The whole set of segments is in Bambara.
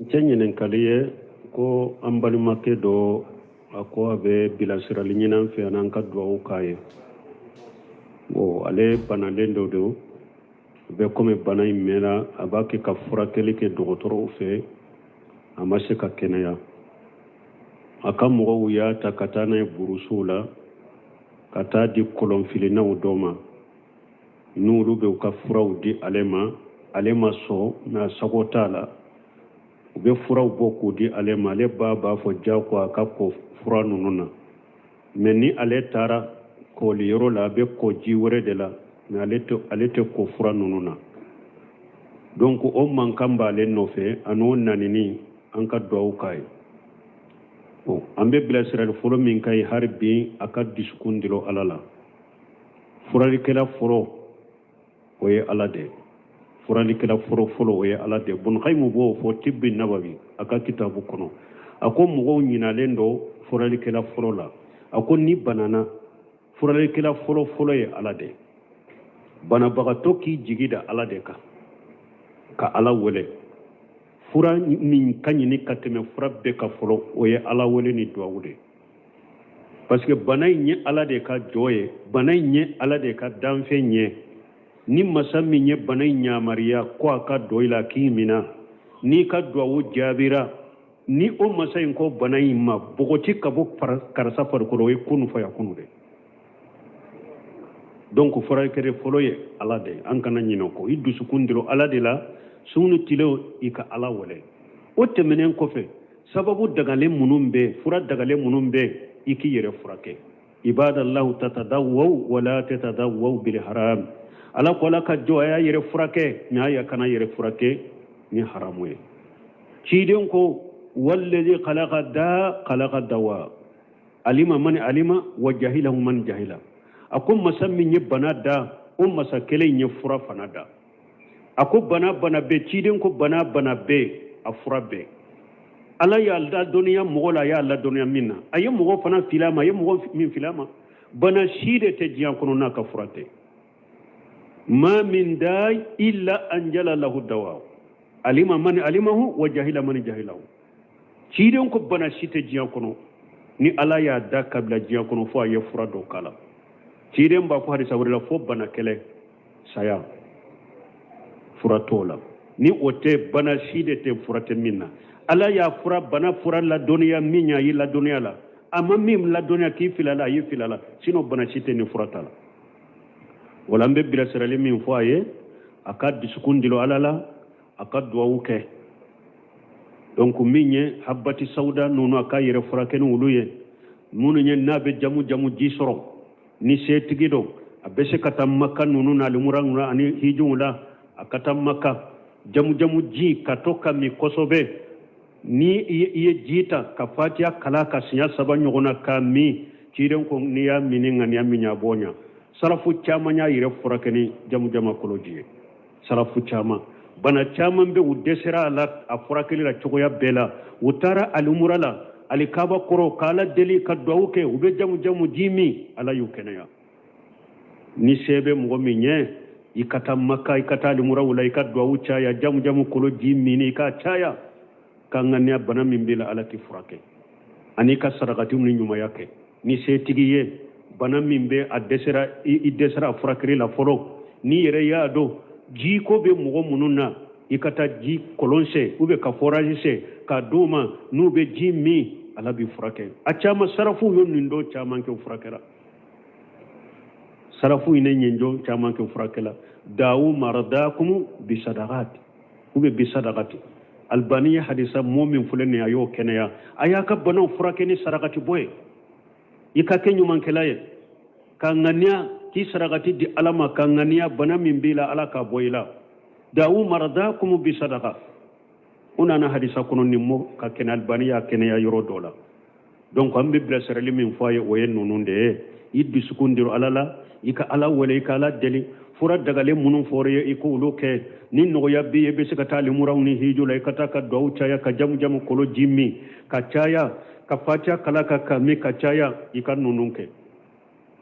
Cɛ ɲininkali ye ko an balimakɛ dɔ a ko a bɛ bilasirali ɲini an fɛ an'an ka dugawu k'a ye. Bon, ale banalen dɔ don, a bɛ komi bana in mɛnna, a b'a kɛ ka furakɛli kɛ dɔgɔtɔrɔw fɛ, a ma se ka kɛnɛya. A ka mɔgɔw y'a ta ka taa n'a ye burusuw la, ka taa di kɔlɔnfilinnaw dɔ ma, n'olu bɛ u ka furaw di ale ma. Ale ma sɔn, mais a sago t'a la. U bɛ furaw bɔ k'u di ale ma, ale ba b'a fɔ jagoya a ka ko fura ninnu na. Mais ni ale taara koli yɔrɔ la, a bɛ ko ji wɛrɛ de la, mais ale tɛ ko fura ninnu na. Donc o mankan b'ale nɔfɛ, a n'o nanini, an ka duwawu k'a ye. Bon, an bɛ bilasirali fɔlɔ min k'a ye hali bi, a ka dusukun dilo Ala la. Furalikɛla fɔlɔ, o ye Ala de ye. Furalikɛla fɔlɔ fɔlɔ, o ye Ala de ye. Bun Kayimu b'o fɔ Tibbi Nabawi a ka kitabu kɔnɔ. A ko mɔgɔw ɲinalen don furalikɛla fɔlɔ la. A ko ni banana, furalikɛla fɔlɔ fɔlɔ ye Ala de ye. Banabagatɔ k'i jigi da Ala de kan, ka Ala wele. Fura min ka ɲini ka tɛmɛ fura bɛɛ kan fɔlɔ, o ye Ala wele ni duwawu de ye, parce que bana in ye Ala de ka jɔ ye, bana in ye Ala de ka danfɛn ye. Ni masa min ye bana in yamariya ko a ka don i la k'i mina, n'i ka duwawu jaabira, ni o masa in ko bana in ma bɔgɔti ka bɔ karisa farikolo, o ye kunu fayakunu de. Donc furakɛli fɔlɔ ye Ala de ye, an kana ɲinɛ o kɔ. I dusukun dilo Ala de la, su ni tile i ka Ala wele. O tɛmɛnen kɔfɛ, sababu dagalen minnu bɛ, fura dagalen minnu bɛ, i k'i yɛrɛ furakɛ. Ibadallahu tatadawwaw wala tatadawwaw bil haram. Ala ko Ala ka jɔ, a y'a yɛrɛ furakɛ, mais a y'a kana yɛrɛ furakɛ ni haramu ye. Ciden ko wallazi khalaqa da khalaqa dawa alima man alima wa jahilahu man jahila. A ko masa min ye bana da, o masa kelen ye fura fana da. A ko bana bana bɛ, ciden ko bana bana bɛ, a fura bɛ. Ala y'a ladɔnniya mɔgɔ la, a y'a ladɔnniya min na, a ye mɔgɔ fana fili a ma, a ye mɔgɔ min fili a ma. Bana si de tɛ diɲɛ kɔnɔ n'a ka fura tɛ. Ma min da illa anjala lahu dawa alima man alimahu wa jahila man jahilahu. Ciden ko bana si tɛ diɲɛ kɔnɔ ni Ala y'a da ka bila diɲɛ kɔnɔ fo a ye fura dɔ k'a la. Ciden b'a fɔ hadisa wɛrɛ la fo bana kɛlɛ, saya, fura t'o la. Ni o tɛ, bana si de tɛ fura tɛ min na. Ala y'a fura bana fura ladɔnniya min ye, a y'i ladɔnniya la. A ma min ladɔnniya k'i fili a la, a y'i fili a la. Sinon bana si tɛ ni fura t'a la. Wala an bɛ bilasirali min fɔ a ye, a ka dusukun dilo Ala la, a ka duwawu kɛ. Donc min ye habati sawuda ninnu, a ka yɛrɛ furakɛ ni olu ye. Minnu ye n'a bɛ jamu jamu ji sɔrɔ, ni setigi don, a bɛ se ka taa Maka ninnu na, alimura ninnu ani hijiw la, a ka taa Maka jamu jamu ji ka to ka min kosɛbɛ. Ni i ye ji ta ka fatiya kala ka siɲɛ 3 ɲɔgɔn na k'a min, ciden ko n'i y'a min ni ŋaniya min ye, a b'o ɲa. Sarafu caman y'a yɛrɛ furakɛ ni jamu jama koloji ye. Sarafu caman, bana caman bɛ, u dɛsɛra a la a furakɛli la cogoya bɛɛ la. U taara alimura la, alikaba kɔrɔ, k'Ala deli ka duwawu kɛ, u bɛ jamu jamu ji min, Ala y'u kɛnɛya. Ni se bɛ mɔgɔ min ye, i ka taa Maka, i ka taa alimuraw la, i ka duwawu caya, jamu jamu kolo ji min, i k'a caya ka ŋaniya bana min b'i la, Ala k'i furakɛ, ani ka sarakatiw ni ɲumanya kɛ. Ni setigi ye, bana min bɛ a dɛsɛra, i dɛsɛra a furakɛli la fɔlɔ, n'i yɛrɛ y'a dɔn jiko bɛ mɔgɔ minnu na, i ka taa ji kɔlɔn sen ou bien ka forage sen k'a d'u ma, n'u bɛ ji min, Ala b'i furakɛ. A caman sarafuw ye nin don caman kɛ, furakɛra. Sarafu ye nin don caman kɛ, furakɛla. Dawu maradakum bi sadakat ou bien bi sadakati. Albani ye hadisa mɔ min filɛ nin ye, a y'o kɛnɛya. A y'a ka banaw furakɛ ni sarakati bɔ ye. I ka kɛ ɲumankɛla ye, ka ŋaniya k'i sarakati di Ala ma, ka ŋaniya bana min b'i la, Ala k'a bɔ i la. Dawu maradakum bi sadaka. U nana hadisa kɔnɔ nin mɔ ka kɛnɛ, Albani y'a kɛnɛya yɔrɔ dɔ la. Donc an bɛ bilasirali min fɔ a ye, o ye ninnu de ye. I dusukun diro Ala la, i ka Ala wele, i ka Ala deli. Fura dagalen minnu fɔra ye, i k'olu kɛ. Ni nɔgɔya b'i ye, i bɛ se ka taa alimuraw ni hijiw la, i ka taa ka duwawu caya, ka jamu jamu kolo ji min ka caya, ka fatiya kala ka min ka caya, i ka ninnu kɛ,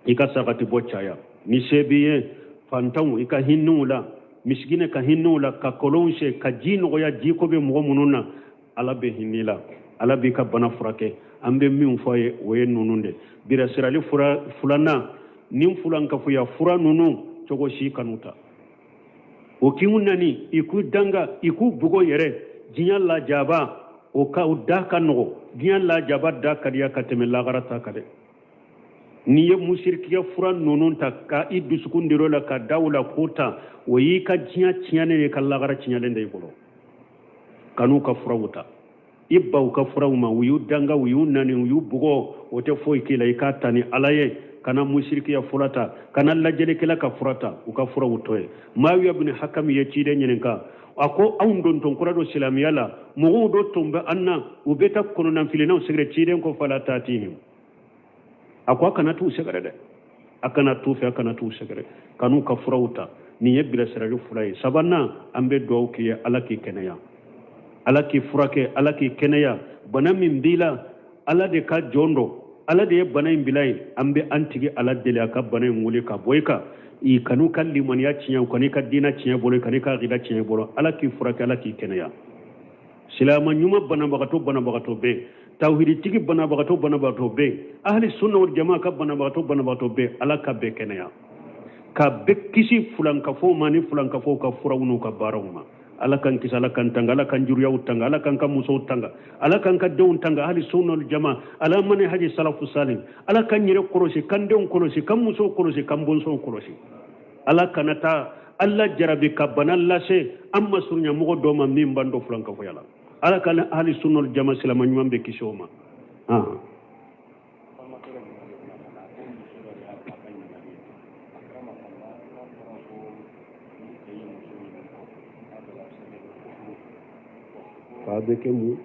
i ka sarakati bɔ caya. Ni se b'i ye, fantanw i ka hinɛw la, misikine ka hinɛw la, ka kɔlɔnw sen, ka ji nɔgɔya jiko bɛ mɔgɔ minnu na. Ala bɛ hinɛ la, Ala b'i ka bana furakɛ. An bɛ min fɔ a ye, o ye ninnu de bilasirali fura filanan ni fulankafoya fura ninnu cogo si kan'u ta. O k'i nani, i k'u danga, i k'u bugɔ yɛrɛ. Diɲɛ lajaba o ka o da ka nɔgɔ, diɲɛ lajaba da ka diya ka tɛmɛ lagara ta kan dɛ. N'i ye musirikiya fura ninnu ta ka i dusukun dir'o la ka da o la k'o ta, o y'i ka diɲɛ tiɲɛnen ye, ka lagara tiɲɛlen de i bolo. Kan'u ka furaw ta, i ban u ka furaw ma. U y'u danga, u y'u nani, u y'u bugɔ, o tɛ foyi k'i la. I k'a ta ni Ala ye. Kana musirikiya fura ta, kana lajɛlikɛla ka fura ta, u ka furaw to yen. Maawiya bin Hakam ye ciden ɲininka, a ko anw dontɔn kura don silamɛya la, mɔgɔw dɔ tun bɛ an na, u bɛ taa kɔnɔnafilinaw sɛgɛrɛ. Ciden ko fala tatihim, a ko a kana t'u sɛgɛrɛ dɛ, a kana t'u fɛ, a kana t'u sɛgɛrɛ, kan'u ka furaw ta. Nin ye bilasirali fura ye. Sabanan, an bɛ dugawu k'i ye, Ala k'i kɛnɛya, Ala k'i furakɛ, Ala k'i kɛnɛya. Bana min b'i la, Ala de ka jɔn dɔ, Ala de ye bana in bila ye. An bɛ an tigi Ala deli a ka bana in wuli ka bɔ i kan. I kan'u ka limaniya tiɲɛ, u kan'i ka diinɛ tiɲɛ bolo, i kan'i ka akida tiɲɛ bolo. Ala k'i furakɛ, Ala k'i kɛnɛya. Silama ɲuman banabagatɔ banabagatɔ bɛ yen, tawhiditigi banabagatɔ banabagatɔ bɛ yen, ahli sunna wal jamaa ka banabagatɔ banabagatɔ bɛ yen. Ala ka bɛɛ kɛnɛya, ka bɛɛ kisi fulankafow ma ni fulankafow ka furaw n'u ka baaraw ma. Ala k'an kisi, Ala k'an tanga, Ala k'an juriyaw tanga, Ala k'an ka musow tanga, Ala k'an ka denw tanga. Ahli sunna wal jamaa ala manhaji salafu salim, Ala k'an yɛrɛ kɔlɔsi, k'an denw kɔlɔsi, k'an musow kɔlɔsi, k'an bɔnsɔnw kɔlɔsi. Ala kana taa Ala jarabi ka bana lase an masurunya mɔgɔ dɔ ma min b'an dɔ fulankafoya la. Ala ka ahli sunna wal jamaa silama ɲuman bɛɛ kisi o ma. K'a bɛ kɛ mun?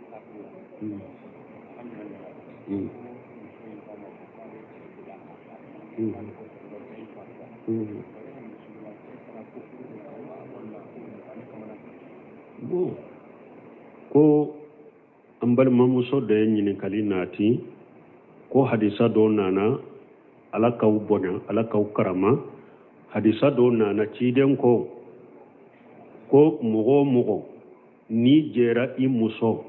Bon, ko an balimamuso dɔ ye ɲininkali nati ko hadisa dɔ nana, Ala k'aw bonya, Ala k'aw karama. Hadisa dɔ nana, ciden ko ko mɔgɔ o mɔgɔ n'i jɛra i muso,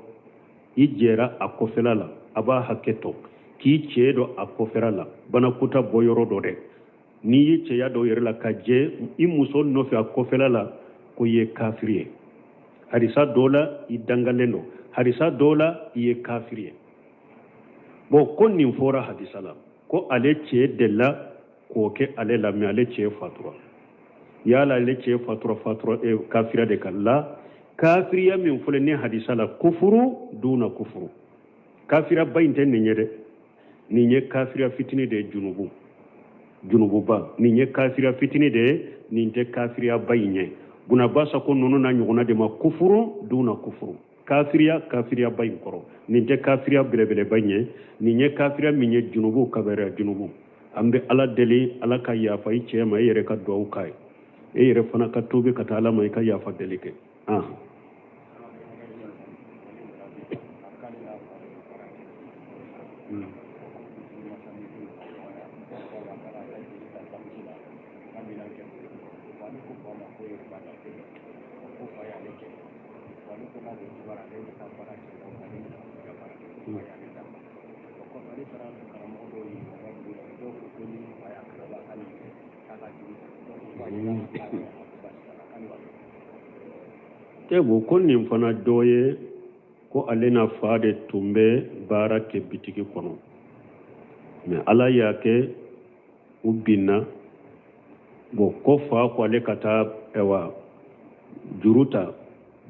i jɛra a kɔfɛla la, a b'a hakɛ to k'i cɛ don a kɔfɛla la, banakuta bɔ yɔrɔ dɔ dɛ, n'i y'i cɛya dɔ yɛrɛ la ka jɛ i muso nɔfɛ a kɔfɛla la, ko i ye kafiri ye. Hadisa dɔ la, i dangalen don. Hadisa dɔ la, i ye kafiri ye. Bon, ko nin fɔra hadisa la ko ale cɛ delila k'o kɛ ale la, mais ale cɛ fatura. Yala ale cɛ fatura fatura kafiriya de kan la? Kafiriya min fɔlen ni hadisa la, kufuru duna kufuru, kafiriya ba in tɛ nin ye dɛ. Nin ye kafiriya fitini de ye, junubu junububa. Nin ye kafiriya fitini de ye, nin tɛ kafiriya ba in ye. Bunabasa ko ninnu na ɲɔgɔnna de ma kufuru duna kufuru, kafiriya kafiriya ba in kɔrɔ. Nin tɛ kafiriya belebeleba in ye, nin ye kafiriya min ye junubu, kabariya junubu. An bɛ Ala deli, Ala ka yafa i cɛ ma, e yɛrɛ ka duwawu k'a ye, e yɛrɛ fana ka tuubi ka taa Ala ma, i ka yafa deli kɛ. Tebo ko nin fana dɔ ye ko ale n'a fa de tun bɛ baara kɛ bitigi kɔnɔ, mais Ala y'a kɛ u binna. Bon, ko fa ko ale ka taa ɛwa juru ta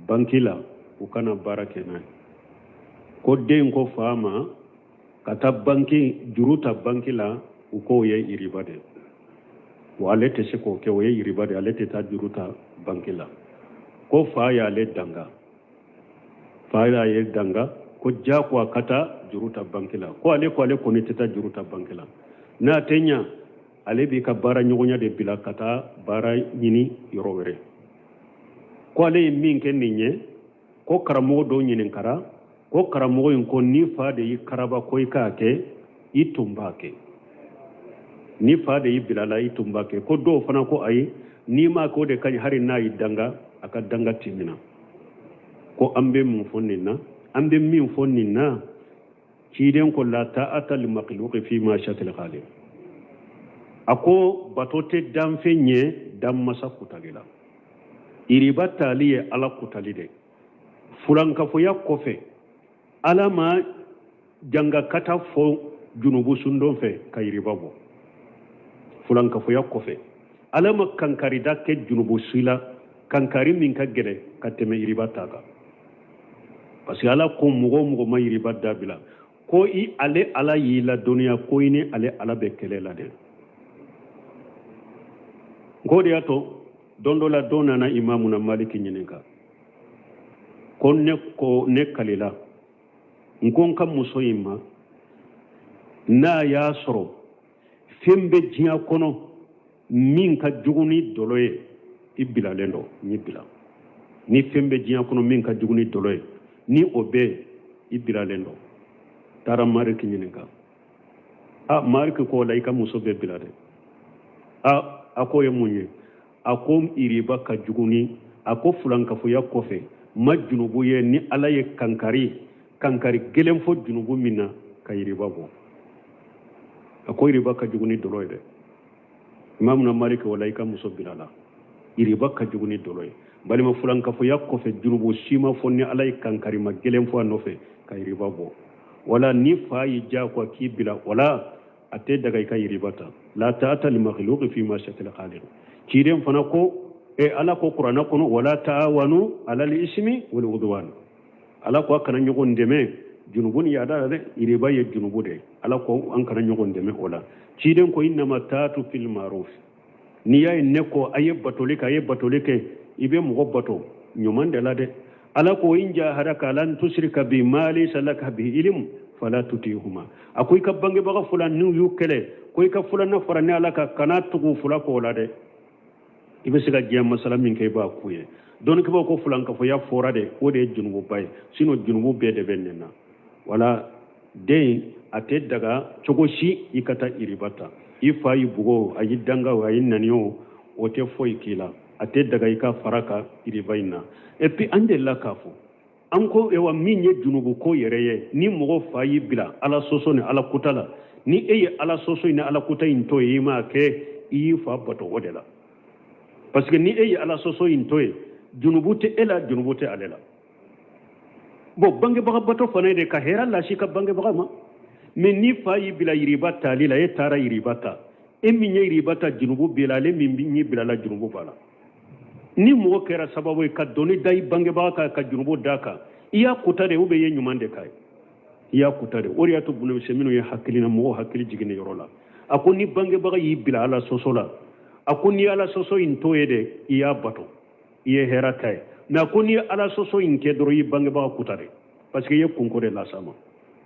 banki la, u kana baara kɛ n'a ye. Ko den ko fa ma ka taa banki juru ta banki la, u k'o ye iriba de, wa ale tɛ se k'o kɛ, o ye iriba de, ale tɛ taa juru ta banki la. Ko fa y'ale danga, fa y'ale danga ko jagoya ka taa juru ta banki la. Ko ale ko ale kɔni tɛ taa juru ta banki la, n'a tɛ ɲa, ale b'i ka baara ɲɔgɔnya de bila ka taa baara ɲini yɔrɔ wɛrɛ. Ko ale ye min kɛ nin ye, ko karamɔgɔ dɔ ɲininkara, ko karamɔgɔ in ko ni fa de y'i karaba ko i k'a kɛ, i tun b'a kɛ, ni fa de y'i bila la, i tun b'a kɛ. Ko dɔw fana ko ayi, n'i m'a kɛ o de ka ɲi, hali n'a y'i danga, a ka danga t'i minɛ. Ko an bɛ mun fɔ nin na? An bɛ min fɔ nin na, ciden ko la ta'ata li makhluqi fi ma'siyatil khaliq. A ko bato tɛ danfɛn ye danmasa kutali la. Iriba tali ye Ala kutali de. Fulankafoya kɔfɛ, Ala ma jangakata fɔ junubu sundon fɛ ka iriba bɔ. Fulankafoya kɔfɛ, Ala ma kankarida kɛ junubu si la, kankari min ka gɛlɛn ka tɛmɛ iriba ta kan. Parce que Ala ko mɔgɔ o mɔgɔ ma iriba dabila, ko i ale Ala y'i ladɔnniya ko i ni ale Ala bɛ kɛlɛ la dɛ. K'o de y'a to don dɔ la dɔ nana Imamuna Maliki ɲininka ko ne ko ne kalila n ko n ka muso in ma n'a y'a sɔrɔ fɛn bɛ diɲɛ kɔnɔ min ka jugu ni dɔlɔ ye, i bilalen don, n y'i bila. Ni fɛn bɛ diɲɛ kɔnɔ min ka jugu ni dɔlɔ ye, ni o bɛ yen, i bilalen don. Taara Mariki ɲininka. A Mariki ko o la i ka muso bɛ bila dɛ. A a k'o ye mun ye? A ko iriba ka jugu ni, a ko fulankafoya kɔfɛ ma junubu ye ni Ala ye kankari gɛlɛn fɔ junubu min na ka iriba bɔ. A ko iriba ka jugu ni dɔlɔ ye dɛ. Imamuna Maliki o la i ka muso bila la. Iriba ka jugu ni dɔlɔ ye. Balima, fulankafoya kɔfɛ junubu si ma fɔ ni Ala ye kankari ma gɛlɛn fɔ a nɔfɛ ka iriba bɔ. Wala ni fa y'i diyagoya k'i bila, wala a tɛ daga i ka iriba ta. La ta'ata li makhluqi fi ma'siyatil khaliq. Ciden fana ko, Ala ko kuranɛ kɔnɔ, wala ta'awanu alal ismi wal udwan. Ala ko a kana ɲɔgɔn dɛmɛ junubu ni yaada la dɛ. Iriba ye junubu de ye. Ala ko an kana ɲɔgɔn dɛmɛ o la. Ciden ko innama ta'atu fil ma'ruf. N'i y'a ye ne ko a ye batoli kɛ, a ye batoli kɛ, i bɛ mɔgɔ bato ɲuman de la dɛ. Ala ko in jahadaka ala an tusrika bi ma laysa laka bi ilm fala tutihuma. A ko i ka bangebaga fila n'u y'u kɛlɛ ko i ka filanan fara ne Ala kan, kana tugu fila kɔ o la dɛ. I bɛ se ka diɲɛ masala min kɛ, i b'a k'u ye. Dɔnnikɛbaaw ko fulankafoya fɔra de, o de ye junububa ye, sinon junubu bɛɛ de bɛ nin na. Wala den, a tɛ daga cogo si i ka taa iriba ta. I fa y'i bugɔ, a y'i danga o, a y'i nani o, o tɛ foyi k'i la. A tɛ daga i ka fara ka iriba in na. Et puis an delila k'a fɔ, an ko ewa min ye junubu ko yɛrɛ ye, ni mɔgɔ fa y'i bila Ala sɔsɔ ni Ala kuta la, ni e ye Ala sɔsɔ ni Ala kuta in to yen, i m'a kɛ, i y'i fa bato o de la. Parce que ni e ye Ala sɔsɔ in to yen, junubu tɛ e la, junubu tɛ ale la. Bon, bangebaga bato fana ye de ka hɛrɛ lase ka bangebaga ma. Mais ni fa y'i bila yiriba tali la, e taara yiriba ta, e min ye yiriba ta, junubu b'i la, ale min y'i bila la, junubu b'a la. Ni mɔgɔ kɛra sababu ye ka dɔnni da i bangebaga kan, ka junubu d'a kan, i y'a kuta de, ou bien i ye ɲuman de k'a ye? I y'a kuta de. O de y'a to Bunu Usaymin ye hakili na mɔgɔw hakili jigin nin yɔrɔ la. A ko ni bangebaga y'i bila Ala sɔsɔ la, a ko ni Ala sɔsɔ in to ye de, i y'a bato, i ye hɛrɛ k'a ye. Mais a ko ni Ala sɔsɔ in kɛ dɔrɔn, i bangebaga kuta de, parce que i ye kunko de las'a ma.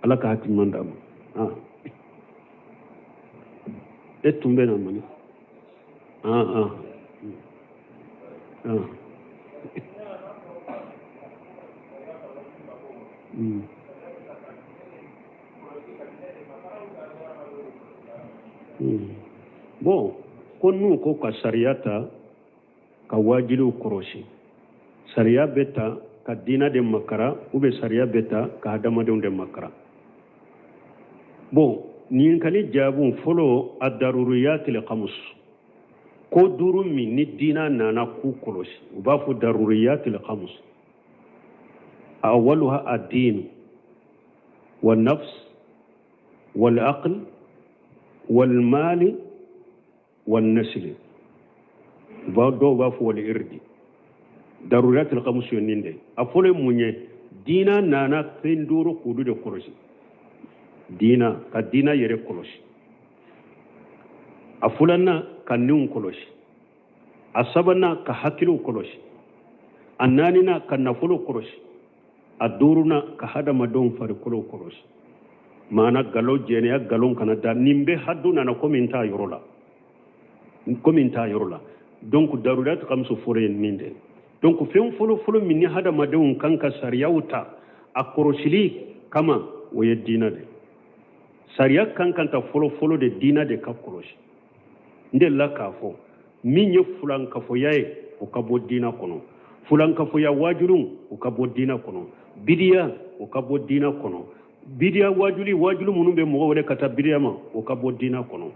Ala ka hakili ɲuman d'a ma. E tun bɛ na mani. Ah, ah. Bon, ko n'u ko ka sariya ta ka waajiliw kɔlɔsi, sariya bɛ ta ka diina de makara, ou bien sariya bɛ ta ka hadamadenw de makara? Bon, ɲininkali jaabu fɔlɔ, a daruriyatil khamus, ko duuru min ni diina nana k'u kɔlɔsi, u b'a fɔ daruriyatil khamus. Awaluha ad-din wa nafs wal aql wal mali wal nasli, dɔw b'a fɔ wal irdi. Daruriyatil khamus ye nin de. A fɔlɔ ye mun ye? Diina nana fɛn duuru k'olu de kɔlɔsi. Diina ka diina yɛrɛ kɔlɔsi, a filanan ka niw kɔlɔsi, a sabanan ka hakiliw kɔlɔsi, a naaninan ka nafolo kɔlɔsi, a duurunan ka hadamadenw farikolow kɔlɔsi. Maana galon, jɛnɛya galon kana da. Nin bɛ hadu nana komi n t'a yɔrɔ la, komi n t'a yɔrɔ la. Donc daruriyat khamsu fɔlɔ ye nin de. Donc fɛn fɔlɔ fɔlɔ min ni hadamadenw kan ka sariyaw ta a kɔlɔsili kama, o ye diina de. Sariya kan ka ta fɔlɔ fɔlɔ de, diina de ka kɔlɔsi. N delila k'a fɔ, min ye fulankafoya ye, o ka bɔ diina kɔnɔ. Fulankafoya waajuluw, u ka bɔ diina kɔnɔ. Bidiya, o ka bɔ diina kɔnɔ. Bidiya waajuli, waajulu minnu bɛ mɔgɔ wele ka taa bidiya ma, o ka bɔ diina kɔnɔ.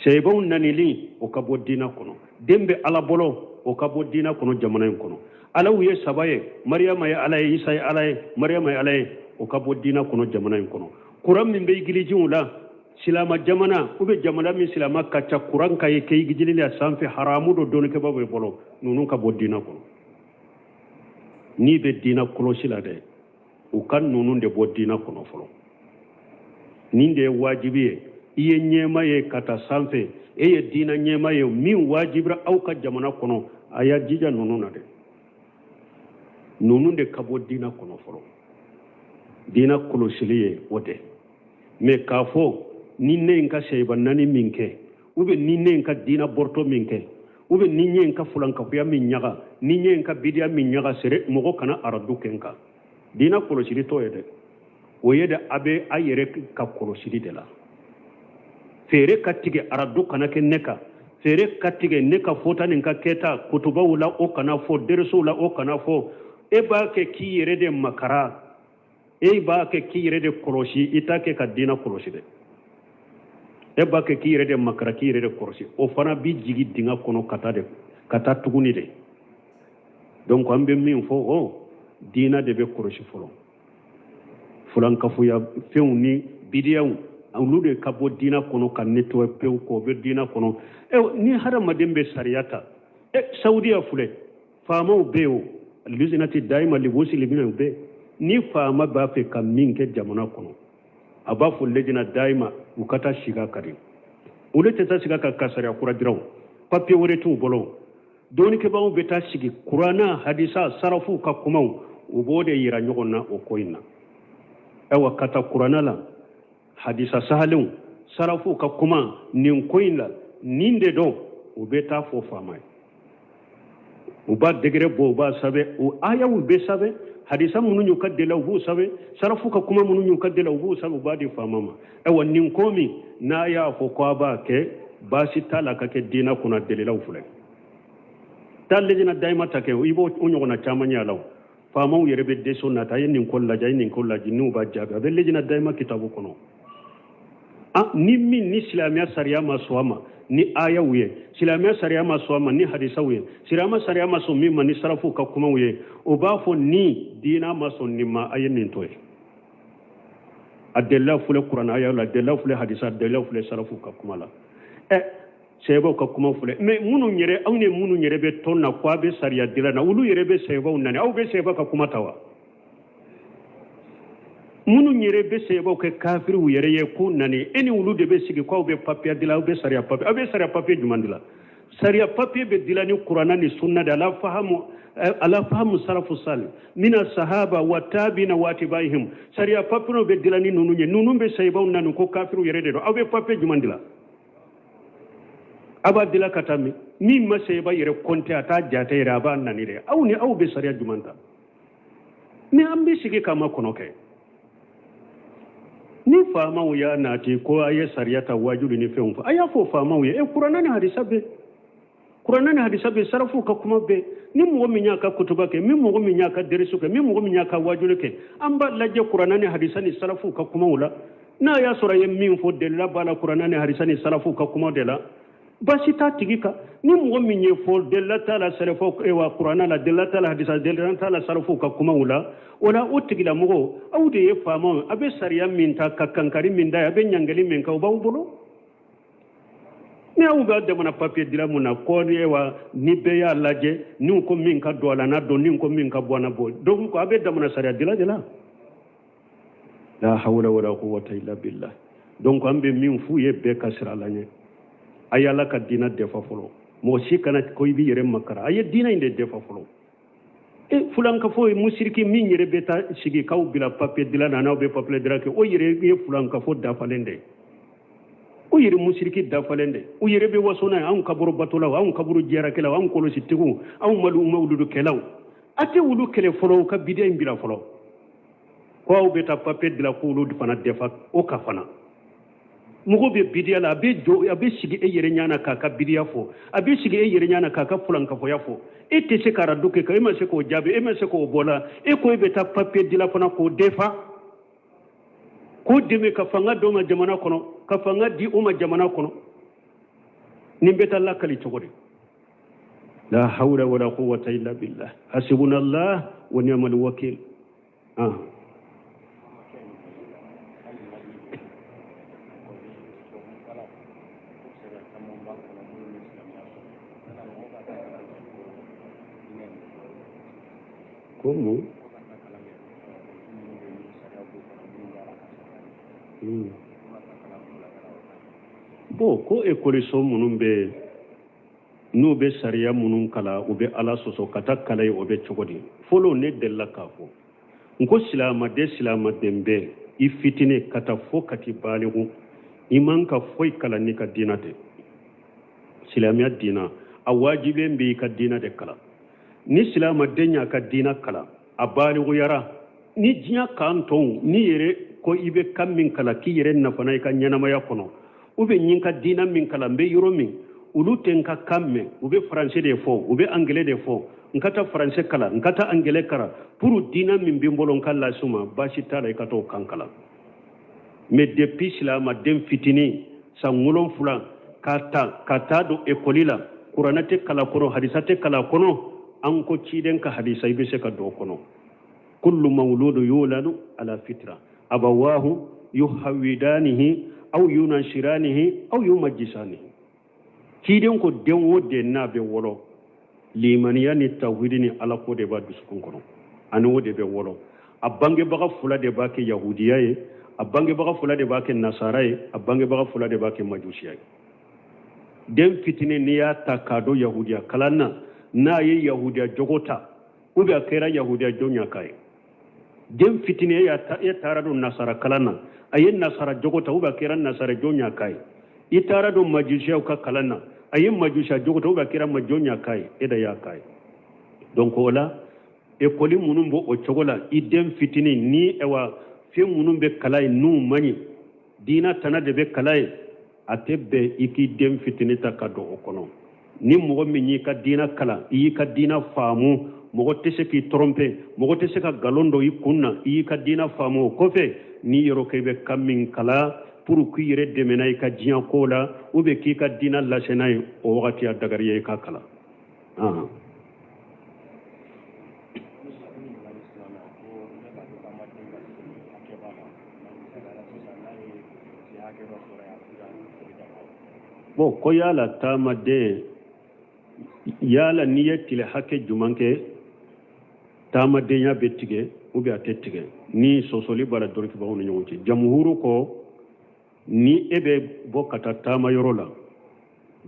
Seyibaw nanili, o ka bɔ diina kɔnɔ. Den bɛ Ala bolo, o ka bɔ diina kɔnɔ jamana in kɔnɔ. Alaw ye saba ye, Mariyama ye Ala ye, Isa ye Ala ye, Mariyama ye Ala ye, o ka bɔ diina kɔnɔ jamana in kɔnɔ. Kuran min bɛ igilijiw la, silama jamana ou bien jamana min silama ka ca, kuran ka ye kɛ igijili la sanfɛ, haramu don dɔnnikɛbaaw bɛ bolo, ninnu ka bɔ diina kɔnɔ. N'i bɛ diina kɔlɔsi la dɛ, u ka ninnu de bɔ diina kɔnɔ fɔlɔ. Nin de ye wajibi ye. I ye ɲɛmaa ye ka taa sanfɛ, e ye diina ɲɛmaa ye, min wajibira aw ka jamana kɔnɔ, a y'a jija ninnu na dɛ. Ninnu de ka bɔ diina kɔnɔ fɔlɔ. Diina kɔlɔsili ye o de. Mais k'a fɔ ni ne ye n ka seyiba nani min kɛ, ou bien ni ne ye n ka diina bɔrɔtɔ min kɛ, ou bien ni n ye n ka fulankafoya min ɲaga, ni n ye n ka bidiya min ɲaga, sere mɔgɔ kana aradu kɛ n kan. Diina kɔlɔsili t'o ye dɛ. O ye de a bɛ a yɛrɛ ka kɔlɔsili de la. Feere ka tigɛ aradu kana kɛ ne kan, feere ka tigɛ ne ka fɔta ni n ka kɛta kutubaw la, o kana fɔ, deresow la, o kana fɔ. E b'a kɛ k'i yɛrɛ de makara, e b'a kɛ k'i yɛrɛ de kɔlɔsi, i t'a kɛ ka diina kɔlɔsi dɛ. E b'a kɛ k'i yɛrɛ de makara, k'i yɛrɛ de kɔlɔsi, o fana b'i jigi dingɛ kɔnɔ ka taa de, ka taa tuguni de. Donc an bɛ min fɔ, o diina de bɛ kɔlɔsi fɔlɔ. Fulankafoya fɛnw ni bidiyaw, olu de ka bɔ diina kɔnɔ ka nettoyer pewu k'o bɛ diina kɔnɔ. Ni hadamaden bɛ sariya ta, Saudiya filɛ, faamaw bɛ yen, o lizinati dayima libusi libina bɛ. Ni faama b'a fɛ ka min kɛ jamana kɔnɔ, a b'a fɔ lejina dayima u ka taa sigi a kan de. Olu tɛ taa sigi a kan ka sariya kura dilan, papiye wɛrɛ t'u bolo. Dɔnnikɛbaaw bɛ taa sigi kuranna, hadisa, sarafuw ka kumaw, u b'o de yira ɲɔgɔn na o ko in na. Ayiwa, ka taa kuranna la, hadisa sahalenw, sarafuw ka kuma nin ko in la, nin de don, u bɛ taa fɔ faama ye. U b'a degere bɔ, u b'a sɛbɛn, o ayaw bɛ sɛbɛn, hadisa minnu y'u ka dela, u b'u sɛbɛn, sarafu ka kuma minnu y'u ka dela, u b'u sɛbɛn, u b'a di faama ma. Ayiwa, nin ko min n'a y'a fɔ ko a b'a kɛ, baasi t'a la ka kɛ diinɛ kunna, delilaw filɛ. Taa lejina dayima ta kɛ, i b'o ɲɔgɔnna caman ye a la. Faamaw yɛrɛ bɛ dɛsɛ nata, a ye nin ko lajɛ, a ye nin ko lajɛ, n'u b'a jaabi, a bɛ lejina dayima kitabu kɔnɔ. Ni min ni silamɛya sariya ma sɔn a ma ni ayaw ye, silamɛya sariya ma sɔn a ma ni hadisaw ye, silamɛya sariya ma sɔn min ma ni sarafuw ka kumaw ye, o b'a fɔ ni diina ma sɔn nin ma, a ye nin to yen. A delila filɛ kuranɛ ayaw la, a delila filɛ hadisa, a delila filɛ sarafuw ka kuma la. Sahabaw ka kuma filɛ. Mais minnu yɛrɛ, aw ni minnu yɛrɛ bɛ tɔn na ko a bɛ sariya dilan na, olu yɛrɛ bɛ sahabaw nani, aw bɛ sahaba ka kuma ta wa? Minnu yɛrɛ bɛ sahabaw kɛ kafiriw yɛrɛ ye k'u nani, e ni olu de bɛ sigi k'aw bɛ papiye dilan, aw bɛ sariya papiye, aw bɛ sariya papiye jumɛn dilan? Sariya papiye bɛ dilan ni kuranna ni sunna de, ala fahamu, ala fahamu salafu sali mina sahaba wa tabina wa atbaihim. Sariya papiyew bɛ dilan ni ninnu ye. Ninnu bɛ sahabaw nani ko kafiriw yɛrɛ de don. Aw bɛ papiye jumɛn dilan? A b'a dilan ka taa min? Min ma sahaba yɛrɛ kɔnte, a t'a jate yɛrɛ, a b'a nani dɛ. Aw ni aw bɛ sariya jumɛn ta? Ni an bɛ sigi k'a makɔnɔ kɛ, ni faamaw y'a nati ko a ye sariya ta wajuli ni fɛnw fɔ, a y'a fɔ faamaw ye, kuranɛ ni hadisa bɛ, kuranɛ ni hadisa bɛ, sarafuw ka kuma bɛ. Ni mɔgɔ min y'a ka kutuba kɛ, ni mɔgɔ min y'a ka derisu kɛ, ni mɔgɔ min y'a ka wajuli kɛ, an b'a lajɛ kuranɛ ni hadisa ni sarafuw ka kumaw la. N'a y'a sɔrɔ a ye min fɔ delila b'a la kuranɛ ni hadisa ni sarafuw ka kuma de la, baasi t'a tigi kan. Ni mɔgɔ min ye fɔ delila t'a la sarafu wa kuranɛ la, delila t'a la hadisa, delila t'a la sarafuw ka kumaw la, o la o tigilamɔgɔ, aw de ye faamaw ye, a bɛ sariya min ta ka kankari min da ye, a bɛ ɲangeli min kɛ, o b'aw bolo. Ni aw b'a jamana papiye dila mun na ko ni wa ni bɛɛ y'a lajɛ, ni ko min ka don a la n'a don, ni ko min ka bɔ a na bɔ, donc a bɛ jamana sariya dila de la. La hawla wala quwwata illa billah. Donc an bɛ min f'u ye, bɛɛ ka siran Ala ɲɛ. A ye Ala ka diinɛ defa fɔlɔ. Mɔgɔ si kana ko i b'i yɛrɛ makara, a ye diinɛ in de defa fɔlɔ. Fulankafo ye musiriki min yɛrɛ bɛ taa sigi k'aw bila papiye dilan na, n'aw bɛ papiye dilan kɛ, o yɛrɛ ye fulankafo dafalen de ye, o yɛrɛ musiriki dafalen de, o yɛrɛ bɛ waso n'a ye. Anw kaburu batolaw, anw kaburu jiyarakɛlaw, anw kɔlɔsitigiw, anw mawuludukɛlaw, a tɛ olu kɛlɛ fɔlɔ, u ka bidiya in bila fɔlɔ, ko aw bɛ taa papiye dilan k'olu fana defa o ka fana. Mɔgɔ bɛ bidiya la, a bɛ jɔ, a bɛ sigi e yɛrɛ ɲɛ na k'a ka bidiya fɔ, a bɛ sigi e yɛrɛ ɲɛ na k'a ka fulankafɔya fɔ. E tɛ se ka radu kɛ, e ma se k'o jaabi, e ma se k'o bɔ la. E ko e bɛ taa papiye dila fana k'o defa, k'o dɛmɛ ka fanga d'o ma jamana kɔnɔ, ka fanga di o ma jamana kɔnɔ. Nin bɛ taa lakali cogo di? La hawla wala quwwata illa billah. Hasibunallah wa ni'mal wakil. Ah. Ko mun? Bon, ko ekɔliso minnu bɛ yen n'u bɛ sariya minnu kalan, u bɛ Ala sɔsɔ, ka taa kalan yen, o bɛ cogo di? Fɔlɔ, ne delila k'a fɔ n ko silamaden, silamaden bɛɛ, i fitinin ka taa fo ka t'i baliku, i man ka foyi kalan n'i ka diina tɛ. Silamɛya diina, a wajibilen bɛ i ka diina de kalan. Ni silamaden y'a ka diina kalan, a balikuyara, ni diɲɛ kan tɔw, n'i yɛrɛ ko i bɛ kan min kalan k'i yɛrɛ nafa n'a i ka ɲɛnamaya kɔnɔ, ou bien n ye n ka diina min kalan, n bɛ yɔrɔ min, olu tɛ n ka kan mɛn, u bɛ faransɛ de fɔ, u bɛ angilɛ de fɔ, n ka taa faransɛ kalan, n ka taa angilɛ kalan pour diina min bɛ n bolo n ka lase u ma, baasi t'a la, i ka t'o kan kalan. Mais depuis silamaden fitinin san 7 k'a ta ka taa don ekɔli la, kuranɛ tɛ kalan kɔnɔ, hadisa tɛ kalan kɔnɔ. An ko ciden ka hadisa, i bɛ se ka don o kɔnɔ: kullu mawludu yuladu ala fitra, abawahu yuhawidanihi aw yunasiranihi aw yumajisanihi. Ciden ko den o den n'a bɛ wolo, limaniya ni tawhidi ni ala ko de b'a dusukun kɔnɔ, ani o de bɛ wolo. A bangebaga fila de b'a kɛ yahudiya ye, a bangebaga fila de b'a kɛ nasara ye, a bangebaga fila de b'a kɛ majusiya ye. Den fitinin, n'i y'a ta k'a don yahudiya kalan na, n'a ye yahudiya jogo ta, ou bien a kɛra yahudiya jɔnya ye. Den fitinin, e y'a ta, e taara don nasara kalan na, a ye nasara jogo ta, ou bien a kɛra nasara jɔnya ye. I taara don majusiyaw ka kalan na, a ye majusiya jogo ta, ou bien a kɛra majɔnya ye, e da y'a k'a ye. Donc o la, ekɔli minnu b'o o cogo la, i den fitinin ni awa fɛn minnu bɛ kalan yen n'u man ɲi, diina tana de bɛ kalan yen, a tɛ bɛn i k'i den fitinin ta ka don o kɔnɔ. Ni mɔgɔ min y'i ka diina kalan, i y'i ka diina faamu, mɔgɔ tɛ se k'i tromper, mɔgɔ tɛ se ka nkalon don i kun na, i y'i ka diina faamu, o kɔfɛ n'i yɛrɛ ko i bɛ kan min kalan pour k'i yɛrɛ dɛmɛ n'a i ka diɲɛ ko la, ou bien k'i ka diina lase n'a ye, o wagati a dagari ye i ka kalan. Bon, ko yala taamaden, yala n'i ye tile hakɛ juman kɛ, taamadenya bɛ tigɛ ou bien a tɛ tigɛ? Ni sɔsɔli b'a la dɔnnikɛbagaw ni ɲɔgɔn cɛ. Jamuhuru ko ni e bɛ bɔ ka taa taama yɔrɔ la,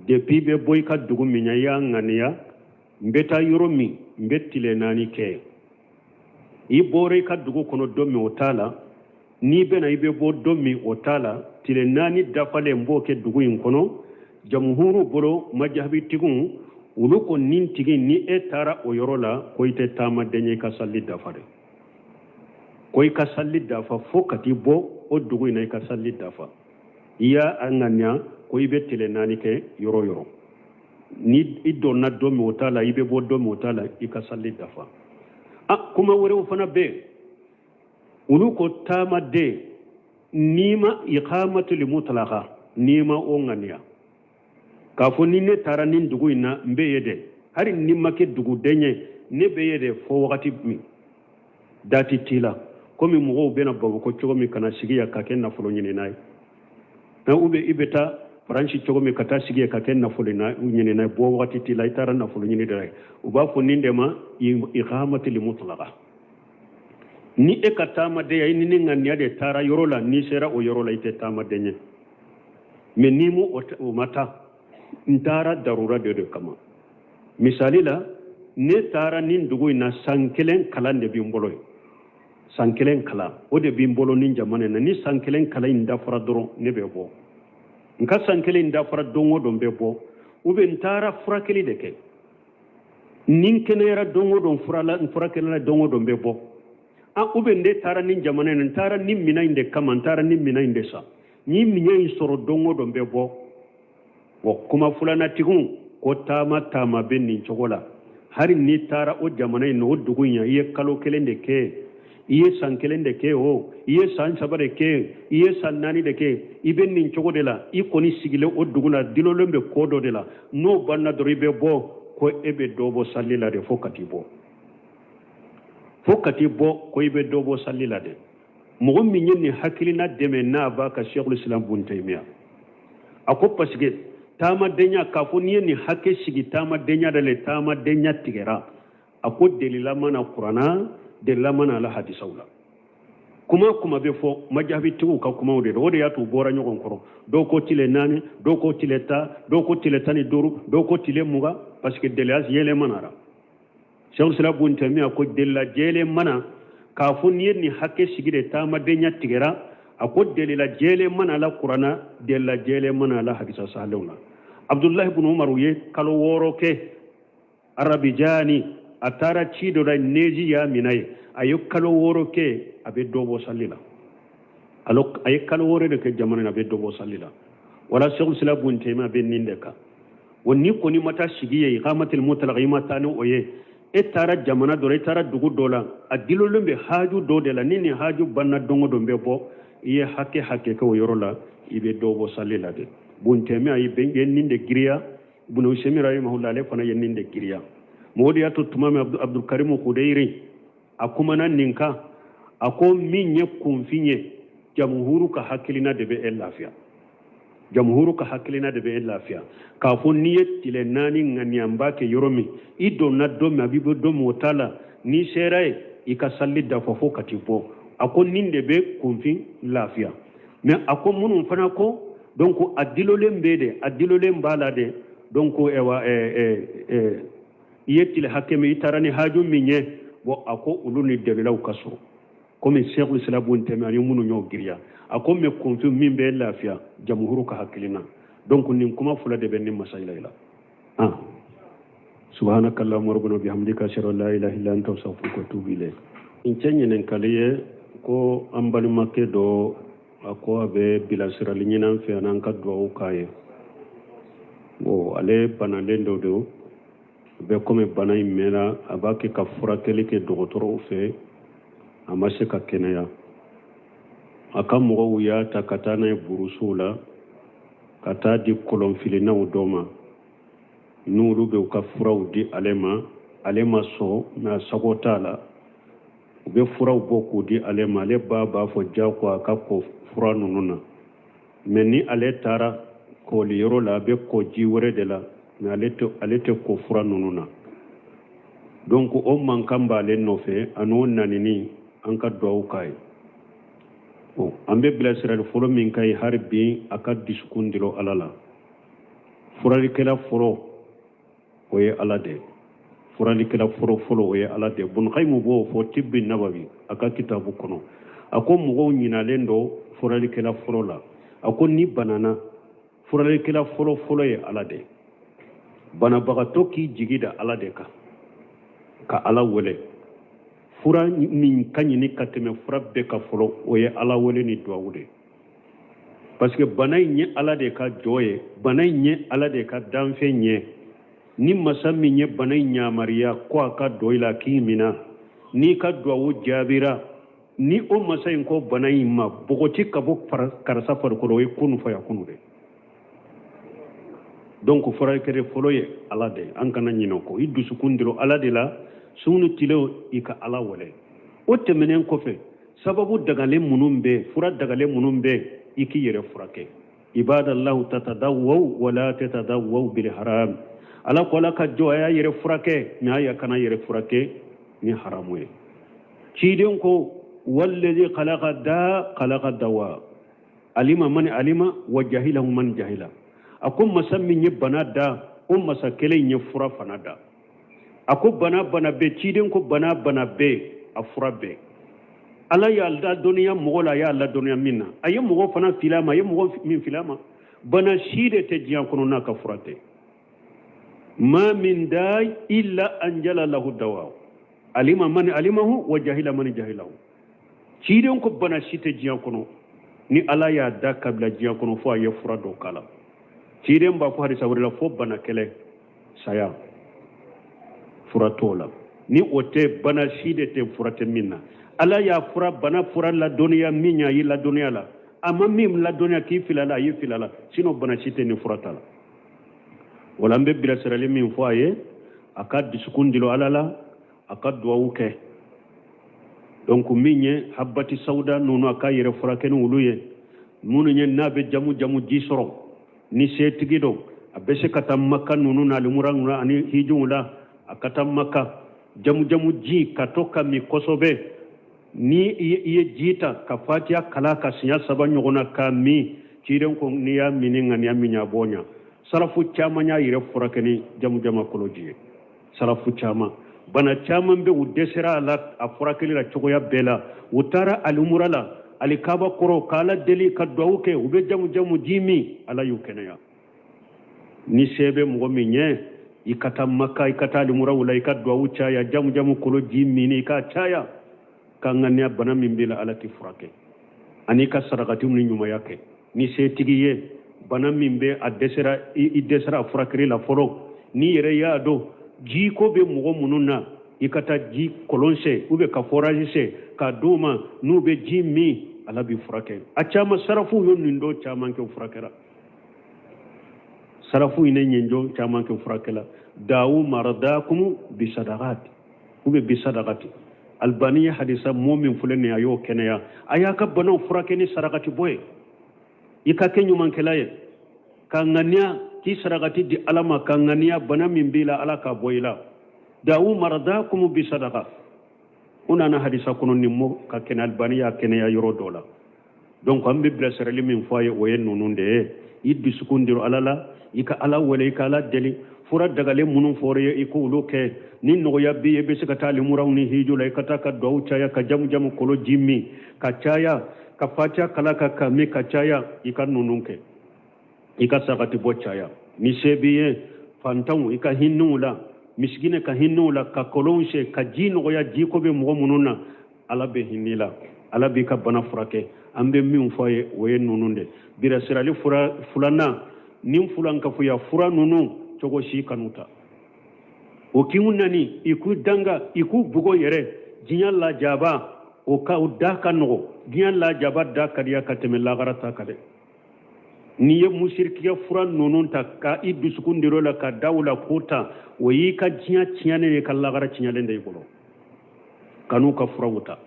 depuis i bɛ bɔ i ka dugu min na, i y'a ŋaniya n bɛ taa yɔrɔ min, n bɛ tile 4 kɛ. I bɔra i ka dugu kɔnɔ don min, o t'a la. N'i bɛna, i bɛ bɔ don min, o t'a la. Tile 4 dafalen, n b'o kɛ dugu in kɔnɔ. Jamuhuru bolo, majahabitigiw olu ko nin tigi, ni e taara o yɔrɔ la, ko i tɛ taamaden ye, i ka sali dafa dɛ. Ko i ka sali dafa fo ka t'i bɔ o dugu in na, i ka sali dafa. I y'a ŋaniya ko i bɛ tile 4 kɛ yɔrɔ o yɔrɔ, ni i donna don min, o t'a la, i bɛ bɔ don min, o t'a la, i ka sali dafa. A kuma wɛrɛw fana bɛ yen. Olu ko taamaden, n'i ma iqamatul mutlaqa, n'i ma o ŋaniya k'a fɔ ni ne taara nin dugu in na, n bɛ yen dɛ, hali ni ma kɛ duguden ye, ne bɛ yen dɛ fo wagati min dati t'i la, komi mɔgɔw bɛna Bamakɔ cogo min ka na sigi yan ka kɛ nafolo ɲinina ye, ou bien i bɛ taa Faransi cogo min ka taa sigi yan ka kɛ nafolo ɲinina ye, bɔ wagati t'i la, i taara nafolo ɲini de la. U b'a fɔ nin de ma iqamatul mutlaqa. Ni e ka taamadenya, i ni ne ŋaniya de taara yɔrɔ la, n'i sera o yɔrɔ la, i tɛ taamaden ye. Mais n'i mu o ma taa, n taara darura de kama. Misali la, ne taara nin dugu in na, san kelen kalan de bɛ n bolo yen, san kelen kalan o de bɛ n bolo nin jamana in na. Ni san kelen kalan in dafara dɔrɔn, ne bɛ bɔ. N ka san kelen in dafara don o don, n bɛ bɔ. Ou bien n taara furakɛli de kɛ, ni n kɛnɛyara don o don, n furakɛli la don o don, n bɛ bɔ. An ou bien ne taara nin jamana in na, n taara nin minɛn in de kama, n taara nin minɛn in de san. Ni minɛn in sɔrɔ don o don bɛ bɔ. Wa kuma filanatigiw ko taama taama bɛ nin cogo la, hali n'i taara o jamana in na, o dugu in na, i ye kalo kelen de kɛ, i ye san kelen de kɛ, o i ye san 3 de kɛ, i ye san 4 de kɛ, i bɛ nin cogo de la. I kɔni sigilen o dugu la, dulolen bɛ ko dɔ de la. N'o banna dɔrɔn, i bɛ bɔ, ko e bɛ dɔ bɔ sali la de fo ka t'i bɔ, fo ka t'i bɔ, ko i bɛ dɔ bɔ sali la de. Mɔgɔ min ye nin hakilina dɛmɛ n'a b'a ka Sheikhul Islam Bun Taymiya, a ko parce que taamadenya, k'a fɔ n'i ye nin hakɛ sigi taamadenya de la, taamadenya tigɛra. A ko delila ma na kuranna, delila ma na ala hadisaw la. Kuma kuma bɛ fɔ majahabitigiw ka kumaw de don. O de y'a to u bɔra ɲɔgɔn kɔrɔ. Dɔw ko tile 4, dɔw ko tile 10, dɔw ko tile 15, dɔw ko tile 20, parce que delila jɛlen ma na. Sheikhul Islam Bun Taymiya ko delila jɛlen ma na k'a fɔ n'i ye nin hakɛ sigi de taamadenya tigɛra. A ko delila jɛlen ma na la kuranna, delila jɛlen ma na la hadisa sahalenw na. Abdulahi ibn Umar ye kalo 6 kɛ Arabijani, a taara ci dɔ la, neji y'a minɛ ye, a ye kalo 6 kɛ, a bɛ dɔ bɔ sali la. A ye kalo 6 de kɛ jamana na, a bɛ dɔ bɔ sali la. Wala Sheikhul Islam Bun Taymiya bɛ nin de kan. Wa n'i kɔni ma taa sigi ye iqamatil mutlaq, i ma taa ni o ye, e taara jamana dɔ la, i taara dugu dɔ la, a dulolen bɛ haju dɔ de la, ni nin haju banna don o don bɛ bɔ, i ye hakɛ hakɛ kɛ o yɔrɔ la, i bɛ dɔ bɔ sali la de. Bun Taymiya ye nin de giriya. Ibn Usaymin rahimahullah, ale fana ye nin de giriya. Mɔgɔ de y'a to tuma min Abdul Karim Khudayri a kumana nin kan, a ko min ye kunfin ye, jamuhuru ka hakilina de bɛ e lafiya, jamuhuru ka hakilina de bɛ e lafiya, k'a fɔ n'i ye tile 4 ŋaniyanba kɛ yɔrɔ min, i donna don min, a b'i bɔ don min, o t'a la, n'i sera yen, i ka sali dafa fo ka t'i bɔ. A ko nin de bɛ kunfin lafiya. Mais a ko minnu fana ko donc a dulolen bɛ de, a dulolen b'a la de. Donc ewa i ye tile hakɛ min, i taara ni haju min ye, bon, a ko olu ni dalilaw ka sɔrɔ komi Sheikhul Islam Bun Taymiya ani minnu y'o giriya. A ko mais kunfin min bɛ lafiya, jamuhuru ka hakilina. Donc nin kuma fila de bɛ nin masayila la. Ah, subhanaka allahumma rabbana bihamdika, ashhadu an la ilaha illa anta, astaghfiruka wa atubu ilayk. N cɛ ɲininkali ye ko an balimakɛ dɔ, a ko a bɛ bilasirali ɲini an fɛ an'an ka duwawu k'a ye. Bon, ale banalen dɔ don, a bɛ komi bana in mɛnna, a b'a kɛ ka furakɛli kɛ dɔgɔtɔrɔw fɛ, a ma se ka kɛnɛya. A ka mɔgɔw y'a ta ka taa n'a ye burusuw la, ka taa di kɔlɔnfilennaw dɔ ma, n'olu bɛ u ka furaw di ale ma. Ale ma sɔn, mais a sago t'a la. U bɛ furaw bɔ k'u di ale ma, ale ba b'a fɔ jagoya a ka ko fura ninnu na. Mais ni ale taara kɔli yɔrɔ la, a bɛ kɔ ji wɛrɛ de la, mais ale tɛ ko fura ninnu na. Donc o mankan b'ale nɔfɛ, a n'o nanini, an ka duwawu k'a ye. Bon, an bɛ bilasirali fɔlɔ min k'a ye, hali bi a ka dusukun dilo Ala la. Furalikɛla fɔlɔ, o ye Ala de ye. Furalikɛla fɔlɔ fɔlɔ, o ye Ala de ye. Bun Qayyim b'o fɔ Tibbi Nabawi a ka kitabu kɔnɔ. A ko mɔgɔw ɲinalen don furalikɛla fɔlɔ la. A ko ni banana, furalikɛla fɔlɔ fɔlɔ ye Ala de ye. Banabagatɔ k'i jigi da Ala de kan, ka Ala wele. Fura min ka ɲini ka tɛmɛ fura bɛɛ ka fɔlɔ, o ye Ala wele ni duwawu de ye, parce que bana in ye Ala de ka jɔ ye, bana in ye Ala de ka danfɛn ye. Ni masa min ye bana in yamariya ko a ka dɔ i la k'i mina, n'i ka duwawu jaabira, ni o masa in ko bana in ma bɔgɔti ka bɔ karisa farikolo, o ye kunu fɔ ya kunu de. Donc furakɛli fɔlɔ ye Ala de ye, an kana ɲinɛ o kɔ. I dusukun dilo Ala de la, su ni tile i ka Ala wele. O tɛmɛnen kɔfɛ, sababu dagalen minnu bɛ, fura dagalen minnu bɛ, i k'i yɛrɛ furakɛ. Ibadallahu tatadawwaw wala tatadawwaw bil haram. Ala ko Ala ka jɔ, a y'a yɛrɛ furakɛ, mais a y'a kana yɛrɛ furakɛ ni haramu ye. Ciden ko wallazi khalaqa da khalaqa dawa alima man alima wa jahilahu man jahila. A ko masa min ye bana da, o masa kelen ye fura fana da. A ko bana bana bɛ, ciden ko bana bana bɛ, a fura bɛ. Ala y'a ladɔnniya mɔgɔ la, a y'a ladɔnniya min na, a ye mɔgɔ fana fili a ma, a ye mɔgɔ min fili a ma. Bana si de tɛ diɲɛ kɔnɔ n'a ka fura tɛ. Ma min da illa anjala lahu dawa alima man alimahu wa jahila man jahilahu. Ciden ko bana si tɛ diɲɛ kɔnɔ. Ni Ala y'a da ka bila diɲɛ kɔnɔ, fo a ye fura dɔ k'a la. Ciden b'a fɔ hadisa wɛrɛ la, fo bana kelen, saya, fura t'o la. Ni o tɛ, bana si de tɛ fura tɛ min na. Ala y'a fura bana fura ladɔnniya min ye, a y'i ladɔnniya la. A ma min ladɔnniya k'i fili a la, a y'i fili a la. Sinon bana si tɛ ni fura t'a la. O la, an bɛ bilasirali min fɔ a ye, a ka dusukun dilo Ala la, a ka duwawu kɛ. Donc min ye habati sawuda ninnu, a k'a yɛrɛ furakɛ ni olu ye. Minnu ye n'a bɛ jamu jamu ji sɔrɔ, ni setigi don, a bɛ se ka taa Maka ninnu na, alimura ninnu ani hijiw la, a ka taa Maka, jamu jamu ji ka to ka min kosɛbɛ. Ni i ye ji ta ka fatiya kalan ka siɲɛ saba ɲɔgɔn na k'a min, ciden ko n'i y'a min ni ŋaniya min ye, a b'o ɲa. Salafu caman y'a yɛrɛ furakɛ ni jamu jama koloji ye. Salafu caman, bana caman bɛ, u dɛsɛra a la, a furakɛli la cogoya bɛɛ la. U taara alimura la, alikaba kɔrɔ, k'Ala deli, ka duwawu kɛ, u bɛ jamu jamu ji min, Ala y'u kɛnɛya. Ni se bɛ mɔgɔ min ye, i ka taa Maka, i ka taa alimuraw la, i ka duwawu caya, jamu jamu kolo ji min, i k'a caya ka ŋaniya bana min b'i la, Ala k'i furakɛ, ani ka sarakatiw ni ɲumanya kɛ. Ni setigi ye, bana min bɛ a dɛsɛra, i dɛsɛra a furakɛli la fɔlɔ, n'i yɛrɛ y'a dɔn jiko bɛ mɔgɔ minnu na, i ka taa ji kɔlɔn sen ou bien ka forage sen k'a d'u ma, n'u bɛ ji min, Ala b'i furakɛ. A caman, sarafuw ye nin dɔ caman kɛ, furakɛra. Sarafu ye nin jɔ caman kɛ, furakɛla. Dawu maradakum bisadakat ou bien bisadakati. Albani ye hadisa mɔ min filɛ nin ye, a y'o kɛnɛya. A y'a ka banaw furakɛ ni sarakati bɔ ye. I ka kɛ ɲumankɛla ye, ka ŋaniya k'i sarakati di Ala ma, ka ŋaniya bana min b'i la, Ala k'a bɔ i la. Dawu maradakum bisadaka, u nana hadisa kɔnɔ nin mɔ ka kɛnɛ. Albani y'a kɛnɛya yɔrɔ dɔ la. Donc an bɛ bilasirali min fɔ a ye, o ye ninnu de ye: i dusukun diro Ala la, i ka Ala wele, i ka Ala deli. Fura dagalen minnu fɔra ye, i k'olu kɛ. Ni nɔgɔya b'i ye, i bɛ se ka taa alimuraw ni hiju la, i ka taa ka duwawu caya, ka jamu jamu kolo ji min ka caya, ka fatiya kala ka min ka caya, i ka ninnu kɛ, i ka sagati bɔ caya. Ni se b'i ye, fantanw, i ka hinɛw la, misikine ka hinɛw la, ka kolonw sen, ka ji nɔgɔya jiko bɛ mɔgɔ minnu na, Ala bɛ hinɛ la, Ala b'i ka bana furakɛ. An bɛ min fɔ a ye, o ye ninnu de. Bilasirali fura filanan, ni fulankafoya fura ninnu, cogo si kan'u ta. O k'i nani, i k'u danga, i k'u bugɔ yɛrɛ. Diɲɛ lajaba, o ka o da ka nɔgɔ. Diɲɛ lajaba da ka diya ka tɛmɛ lagara ta kan dɛ. N'i ye musirikiya fura ninnu ta ka i dusukun dir'o la, ka da o la k'o ta, o y'i ka diɲɛ tiɲɛnen ye, ka lagara tiɲɛlen de i bolo. Kan'u ka furaw ta,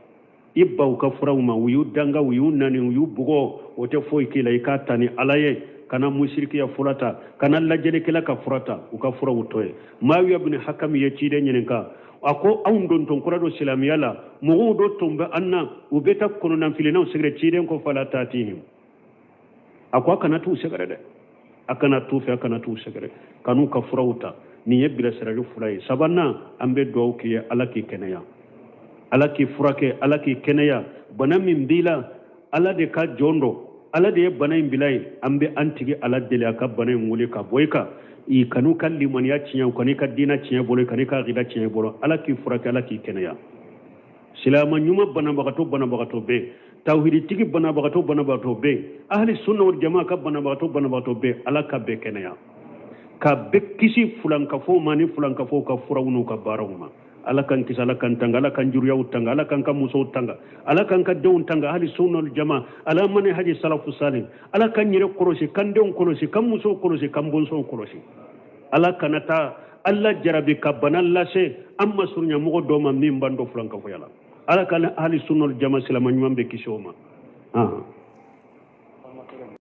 i ban u ka furaw ma. U y'u danga, u y'u nani, u y'u bugɔ, o tɛ foyi k'i la. I k'a ta ni Ala ye. Kana musirikiya fura ta, kana lajɛlikɛla ka fura ta, u ka furaw to ye. Maawiya bin Hakam ye ciden ɲininka, a ko anw dontɔn kura don silamɛya la, mɔgɔw dɔ tun bɛ an na, u bɛ taa kɔnɔnafilinaw sɛgɛrɛ. Ciden ko fala tatihim, a ko a kana t'u sɛgɛrɛ dɛ, a kana t'u fɛ, a kana t'u sɛgɛrɛ, kan'u ka furaw ta. Nin ye bilasirali fura ye. Sabanan, an bɛ dugawu k'i ye, Ala k'i kɛnɛya, Ala k'i furakɛ, Ala k'i kɛnɛya. Bana min b'i la, Ala de ka jɔn dɔ, Ala de ye bana in bila ye. An bɛ an tigi Ala deli a ka bana in wuli ka bɔ i kan. I kan'u ka limaniya tiɲɛ, u kan'i ka diinɛ tiɲɛ bolo, i kan'i ka akida tiɲɛ bolo. Ala k'i furakɛ, Ala k'i kɛnɛya. Silama ɲuman banabagatɔ banabagatɔ bɛ yen, tawhiditigi banabagatɔ banabagatɔ bɛ yen, ahli sunna wal jamaa ka banabagatɔ banabagatɔ bɛ yen. Ala ka bɛɛ kɛnɛya, ka bɛɛ kisi fulankafow ma ni fulankafow ka furaw n'u ka baaraw ma. Ala k'an kisi, Ala k'an tanga, Ala k'an juriyaw tanga, Ala k'an ka musow tanga, Ala k'an ka denw tanga. Ahli sunna wal jamaa, ala manhaji salafu salih, Ala k'an yɛrɛ kɔlɔsi, k'an denw kɔlɔsi, k'an musow kɔlɔsi, k'an bɔnsɔnw kɔlɔsi. Ala kana taa Ala jarabi ka bana lase an masurunya mɔgɔ dɔ ma min b'an dɔ fulankafoya la. Ala ka ahli sunna wal jamaa silama ɲuman bɛ kisi o ma.